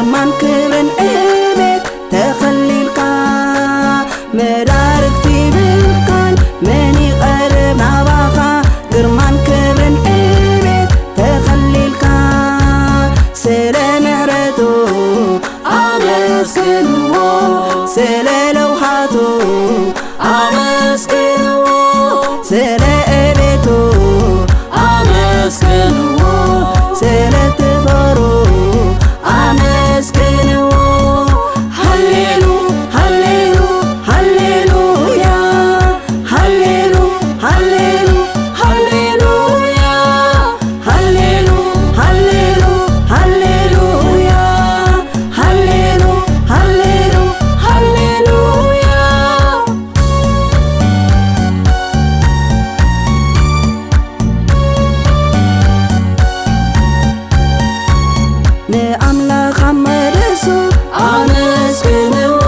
ግርማን ክብርን ዕቤት ተኸሊልካ፣ መዳርግቲ ብልካን መን ይቐርብ ናባኻ? ግርማን ክብርን ዕቤት ተኸሊልካ፣ ስለ ምሕረቱ ኣመስግንዎ፣ ስለ ለውሃቱ ኣመስግንዎ፣ ስለ ዕቤቱ ኣመስግንዎ፣ ስለ ትፈሩ ኣመስግንዎ። ሃሌሉ፣ ሃሌሉ፣ ሃሌሉያ፣ ሃሌሉ፣ ሃሌሉ፣ ሃሌሉያ፣ ሃሌሉ፣ ሃሌሉ፣ ሃሌሉያ፣ ሃሌሉ፣ ሃሌሉ፣ ሃሌሉያ። ንኣምላኽ ኣብ መለሱ ኣመስግንዎ፣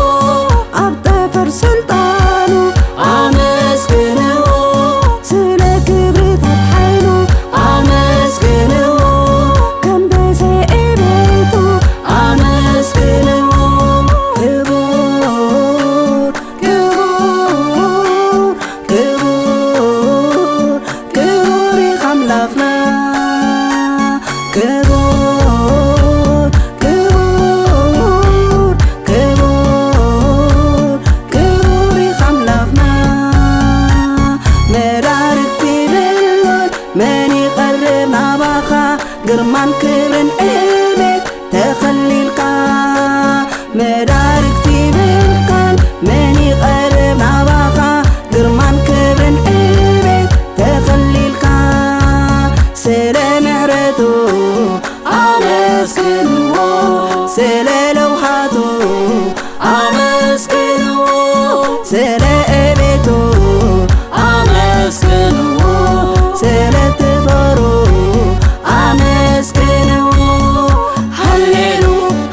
ኣብ ጠፈር ስልጣኑ ኣመስግንዎ፣ ስለ ክብርታት ሓይሉ ኣመስግንዎ፣ ከም በዘ ዕቤቱ ኣመስግንዎ። ክቡር፣ ክቡር፣ ክቡር፣ ክቡር ኢኻ ኣምላኽና። ክቡር፣ ክቡር፣ ክቡር፣ ክቡር ኢኻ ኣምላኽና። መዳርግቲ ብሎን መን ይቐርብ ናባኻ? ግርማን ክብርን ዕቤት ተኸሊልካ፣ መዳርግቲ ብልካን መን ይቐርብ ናባኻ? ግርማን ክብርን ዕቤት ተኸሊልካ፣ ስለ ምሕረቱ ኣመስግንዎ፣ ስለ ለውሃቱ ኣመስግንዎ፣ ስለ ዕቤቱ ኣመስግንዎ፣ ስለ ትፈሩ ኣመስግንዎ። ሃሌሉ፣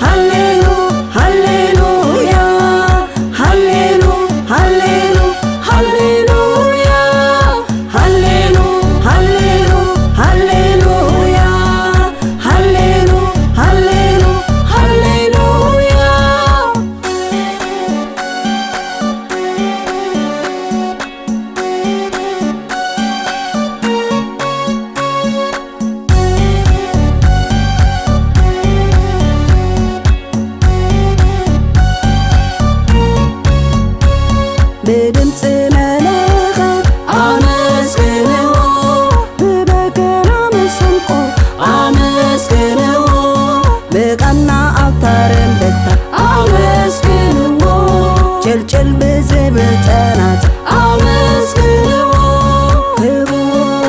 ሃሌሉ፣ ሃሌሉያ፣ ሃሌሉ፣ ሃሌሉ፣ ሃሌሉያ፣ ሃሌሉ፣ ሃሌሉ፣ ሃሌሉያ፣ ሃሌሉ፣ ሃሌሉ፣ ሃሌሉያ። ብድምፂ መለኸት ኣመስግንዎ፣ ብበገና መሰንቆ ኣመስግንዎ፣ ብቃና ኣውታር እምብልታ ኣመስግንዎ፣ ጭልጭል ብዝብል ጸናጽል ኣመስግንዎ። ክቡር፣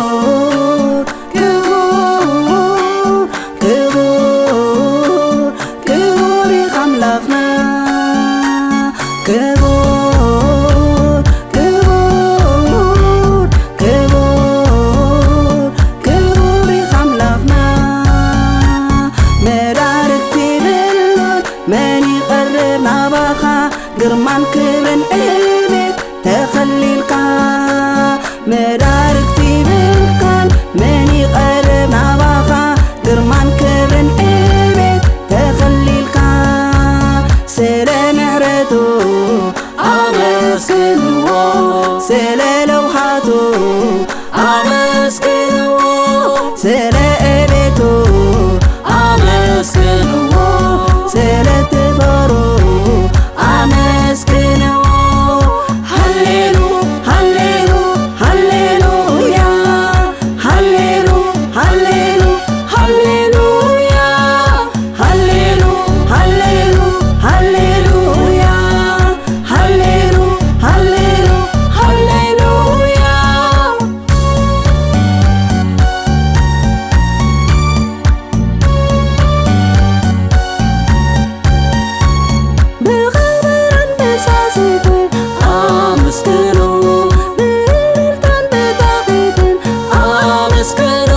ክቡር፣ ክቡር፣ ክቡር ኢኻ ኣምላኽና። ክቡር፣ ክቡር፣ ክቡር፣ ክቡር ኢኻ ኣምላኽና። መዳርግቲ ብሎን መን ይቐርብ ናባኻ? ግርማን ክብርን ዕቤት ተኸሊልካ፣ መዳርግቲ ብልካን መን ይቐርብ ናባኻ? ግርማን ክብርን ዕቤት ተኸሊልካ፣ ስለ ምሕረቱ ኣመስግንዎ፣ ስለ ለውሃቱ ኣመስግንዎ፣ ስለ ዕቤቱ ኣመስግንዎ፣ ስለ ትፈሩ ኣመስግንዎ። ሃሌሉ፣ ሃሌሉ፣ ሃሌሉያ፣ ሃሌሉ፣ ሃሌሉ፣ ሃሌሉያ፣ ሃሌሉ፣ ሃሌሉ፣ ሃሌሉያ፣ ሃሌሉ፣ ሃሌሉ፣ ሃሌሉያ። ብኽብርን ብሳስይትን ኣመስግኑ፣ ብእልልታን ብታኺትን ኣመስግኑ፣